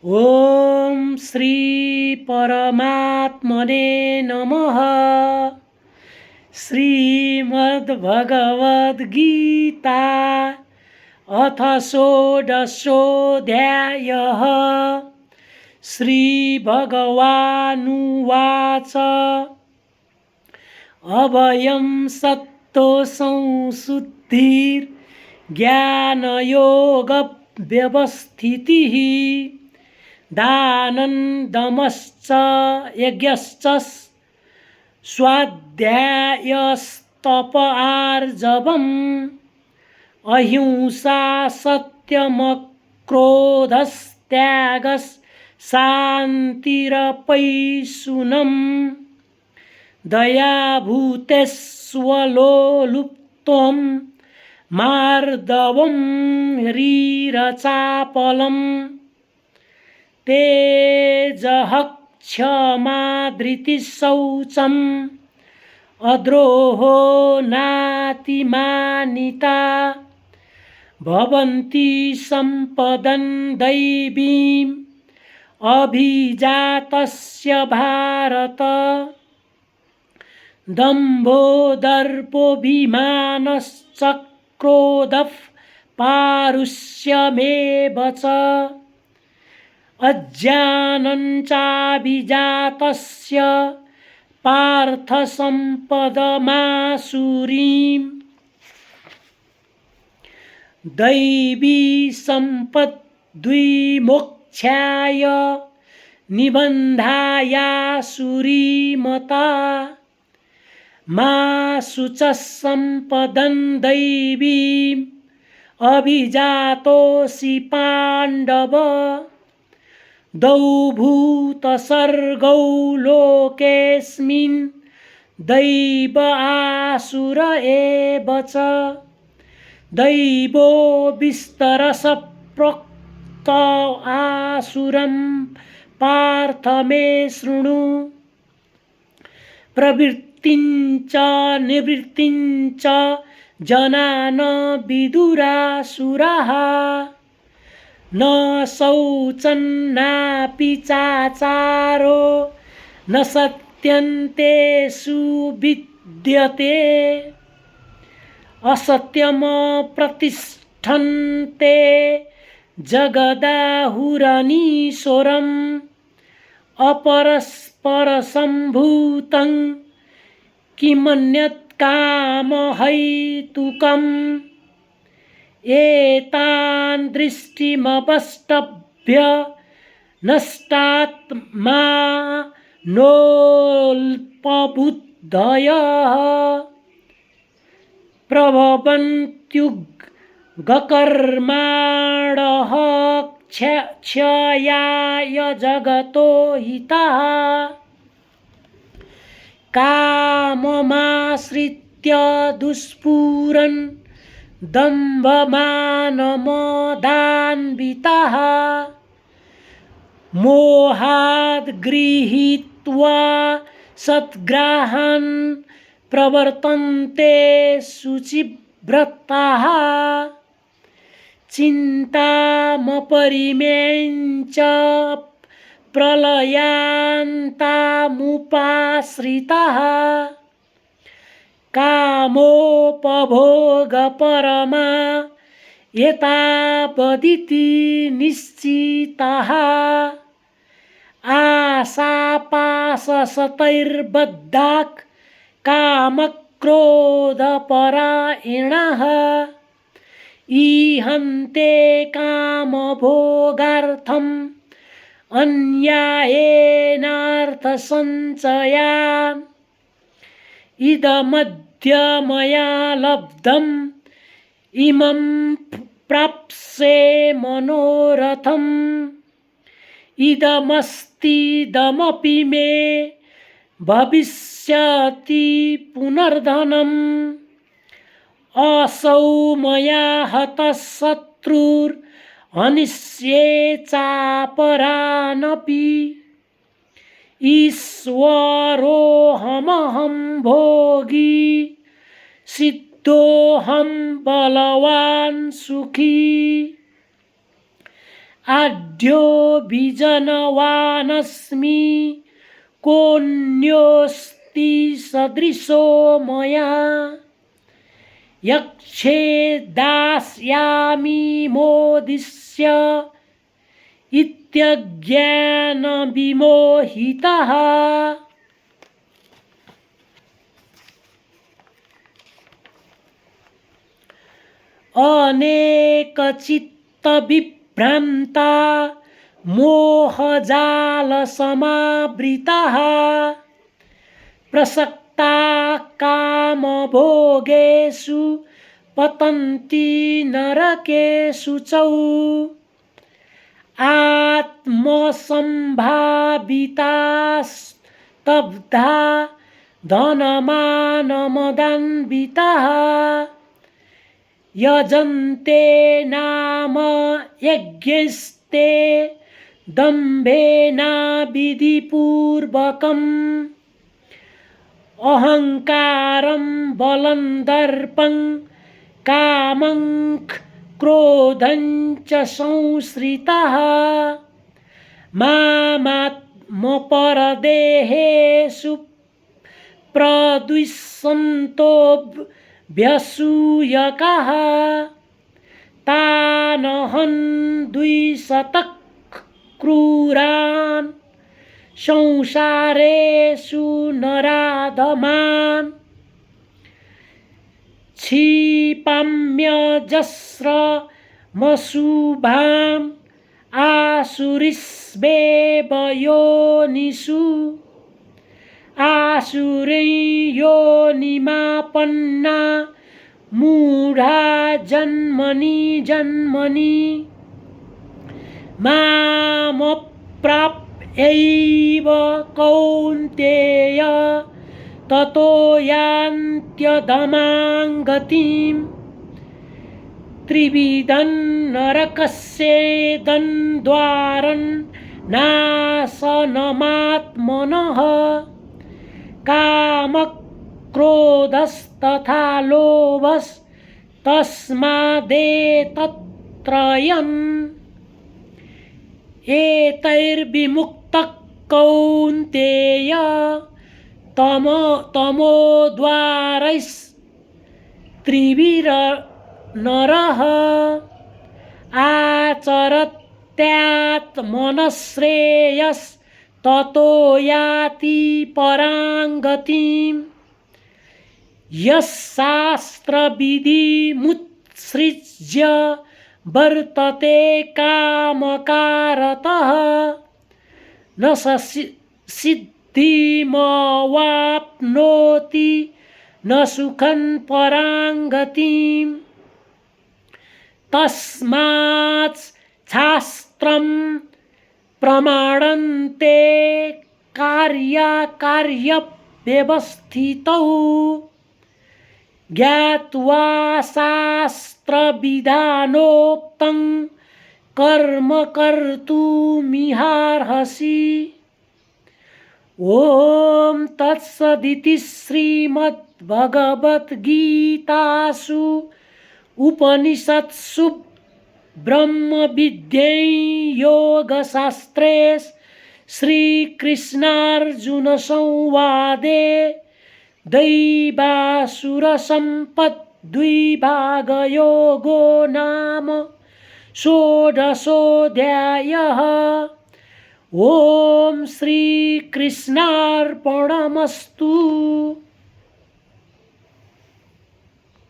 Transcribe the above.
ओम श्री परमात्मने नमः। श्रीमद्भगवद्गीता अथ षोडशोऽध्यायः। श्रीभगवानुवाच अभयं सत्त्वसंशुद्धिर्ज्ञानयोगव्यवस्थितिः दानं दमश्च यज्ञश्च स्वाध्यायस्तप आर्जवम् अहिंसा सत्यमक्रोधस्त्यागः शान्तिरपैशुनम् दयाभूतेष्वलोलुप्त्वं मार्दवं ह्रीरचापलम् तेजः क्षमा धृतिः शौचम् अद्रोहो नातिमानिता भवन्ति सम्पदं दैवीम् अभिजातस्य भारत दम्भो दर्पोऽभिमानश्च क्रोधः पारुष्यमेव च अज्ञानं चाभिजातस्य पार्थसम्पदमासुरीम् दैवी सम्पद्विमोक्षाय निबन्धायासुरीमता मा शुचः सम्पदं दैवीम् अभिजातोऽसि पाण्डव द्वौ भूतसर्गौ लोकेऽस्मिन् दैव आसुर एव च दैवो विस्तरश प्रोक्त आसुरं पार्थ मे शृणु प्रवृत्तिञ्च निवृत्तिञ्च जना न विदुरासुराः न शौचन्नापि चाचारो न सत्यन्तेषु विद्यते असत्यमप्रतिष्ठन्ते जगदाहुरनीश्वरम् अपरस्परसम्भूतं किमन्यत् कामहैतुकम् एतान् दृष्टिमवष्टभ्य नष्टात्मानोऽल्पबुद्धयः प्रभवन्त्युग्गकर्माणः क्षयाय जगतो हितः काममाश्रित्य दुष्पूरन् दम्भमानमदान्वितः मोहाद् गृहीत्वा सद्ग्राहान् प्रवर्तन्ते शुचिव्रताः चिन्तामपरिमेञ्च प्रलयान्तामुपाश्रिताः कामोपभोगपरमा एतावदिति निश्चिताः आशापाशशतैर्बद्धाः कामक्रोधपरायणाः ईहन्ते कामभोगार्थम् अन्यायेनार्थसञ्चयान् इदमद्य मया लब्धम् इमं प्राप्स्ये मनोरथम् इदमस्तीदमपि मे भविष्यति पुनर्धनम् असौ मया हतः शत्रुर्हनिष्ये चापरानपि ईश्वरोऽहमहं भोगी सिद्धोऽहं बलवान् सुखी आढ्यो विजनवानस्मि कोऽन्योऽस्ति सदृशो मया यक्षे दास्यामि मोदिष्य इत्यज्ञानविमोहितः। अनेकचित्तविभ्रान्ता मोहजालसमावृताः प्रसक्ता कामभोगेषु पतन्ति नरकेषु च आत्मसम्भावितास्तब्धा धनमानमदान्विताः यजन्ते नाम यज्ञस्ते दम्भेन विधिपूर्वकम् अहङ्कारं बलं दर्पं कामं क्रोधं च संश्रिताः मामात्मपरदेहेषु प्रद्विषन्तो व्यसूयकाः तानहं द्विशतः क्रूरान् संसारेषु नराधमान् क्षिपाम्यजस्रमशुभान् आसुरीष्वेव योनिषु आसुरीं योनिमापन्ना मूढा जन्मनि जन्मनि मामप्राप्यैव कौन्तेय ततो यान्त्यधमां गतिम् त्रिविधं नरकस्येदं द्वारं नाशनमात्मनः कामक्रोधस्तथा लोभस्तस्मादेतत्त्रयम् एतैर्विमुक्तः कौन्तेय तमोद्वारैस्त्रिभिर्नरः आचरत्यात्मनश्रेयस्ततो याति परां गतिम् यः शास्त्रविधिमुत्सृज्य वर्तते कामकारतः न सिद्धिमवाप्नोति न सुखं परां गतिम् तस्मात् शास्त्रं प्रमाणन्ते कार्यकार्यव्यवस्थितौ ज्ञात्वा शास्त्रविधानोक्तं कर्म कर्तुमिहार्हसि। ॐ तत्सदिति श्रीमद्भगवद्गीतासु उपनिषत्सु ब्रह्मविद्यै योगशास्त्रे श्रीकृष्णार्जुनसंवादे दैवासुरसम्पद्विभागयोगो नाम षोडशोऽध्यायः। ॐ श्रीकृष्णार्पणमस्तु।